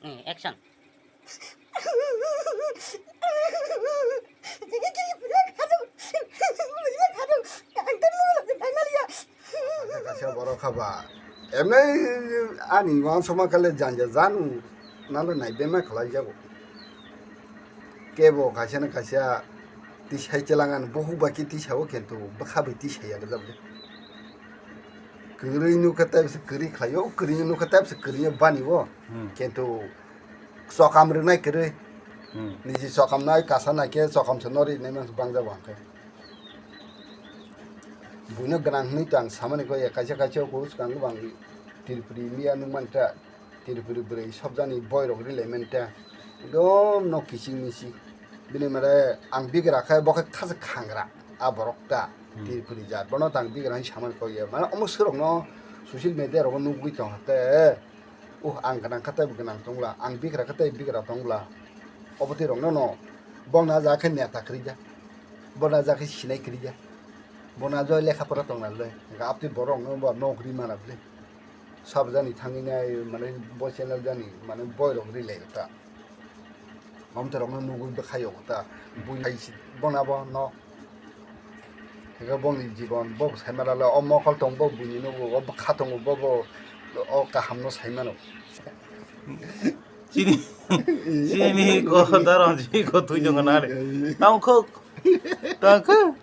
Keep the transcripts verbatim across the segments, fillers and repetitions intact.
Eh, action. Kaisa borok haba. Emne ani wansukma kale janja janu nalo naibema khlai jago. Kebo kaisa na kaisa tisai chelangan bohuk bai khe tisao kintu bwkha bai tisai ya gajak de. Kwrwi nukha tei bwswk kwrwi khlaio, kwrwi nukha tei bwswk kwrwi bani o. Hmm. Kintu chokam rwnai kwrwi. Hmm. Niji chokam nai kasa nai khe chokam se nori nai man bangjago ang khe. Buino gwnang hwnwi to ang samani koi ya, kaisa kaisa o kuru swkang bang Tripuri miya nukmanta, Tripuri bwrwi sobjani boirok rilai manta, ekdom no kiching miching. Bini mare ang bigra khe bo khe khasa khangra a borok ta, hmm, Tripuri jat. Bono to ang bigra hwnwi samani koi ya. Mane omo swrokno social media rogo nugwi tongkha te. Uh, ang gwnang kha tei bo gwnang tongla, ang bigra kha tei bigra tongla. Obo twi rokno no, bo na ja khe neta kwrwi ja, bo na ja khe sinai kwrwi ja, bo na joi lekha pora tongna le, hwnkhe abtwi borok no bo nokri mana bwle. Sab jani thangwi nai, mane bo channel jani, mane boirok rilai ta. Mamta rokno nugwi bwkhaio ta. Bui hai si-, bona bo no. Ega bongni jibon, bo saimala le, o mokol tong bo buini nugo, o bwkha tongo bo, bo o kahamno saimano. Chini, chini ko daron ji ko tui jong na re. Tang khok. Tang khok.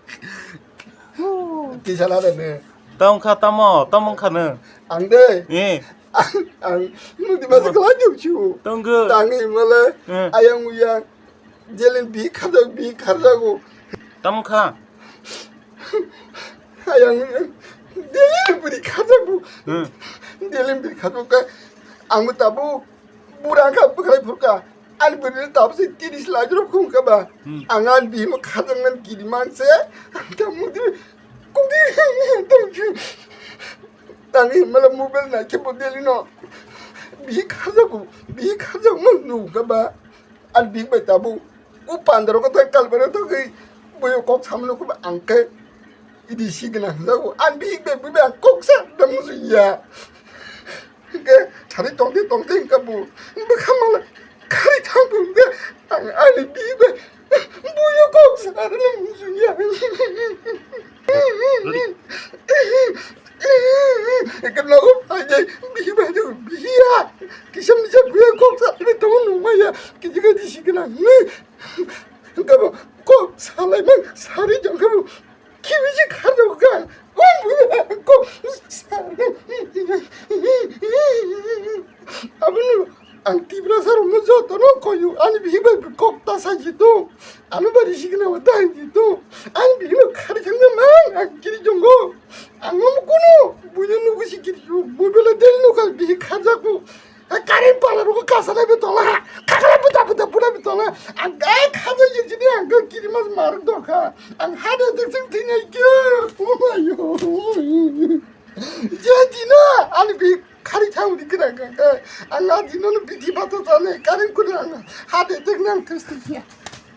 Tisala de ne. Tang kha tamo, tamo kha ne. Ang de. Eh. Ang, ang, nudi masa kelajung chu. Tang khok. Tangi mala, eh, ayang uyang. Jelin bi kharjak, bi kharjago. Tamo kha? Ayang, jelin biri kharjak bu. Hmm. Jelin biri kharjak kha. Ang tabu bura kha bwkhai phurka. Ani biri tabu se tiris lajro khum kha ba. Hmm. Ang an bi mo kharjak nan kiri man se. Ang tamu di kudi tong chu. Tangi mala mobile na ke bo jelino. Bi kharjak bu, bi kharjak mo nu kha ba. Ani bihik bai tabuk o pandaro khe tai kalbari thangwi buino kok samano khe ang khe idi si gwnang hwnjago. Ani bihik bai bui bai ang kok sa da muchung ya. Hwnkhe sari tongtwi tongtwi hwnkhe bo bwkha mala khari thang hwnkhe ang ani bihik bai buino kok sa da muchung ya. Ekhe nogo phainai bihi bai de bihiya. Kisa misa buya kok sa tongo nungmaya. Kisa khe disi gwnang. Hwnkhe bo kok salai man sari jong khe bo khibi se kharjak kha. O buya kok sa. Aboni ang Tiprasa rokno jotono koyu ani bihi bai kok ta sai si tong. Ano bari sikna wata ang jito. Ang bihino khari thangna mang ang kiri jongo. Ang omo kuno buino nugu si kiri ju. Bubela del no kal bihi khajaku. Karen pala rugo kasana be tola. Kakala buta buta buta be tola. Ang gai khaja jini ang kiri mas mar doka. Ang hada deksing tinai kyo. Oh my god. Je dina ani bi khari thang di kira ka. Ang a dino no bithi bata tane karen kuno ang hada dek nang kristi.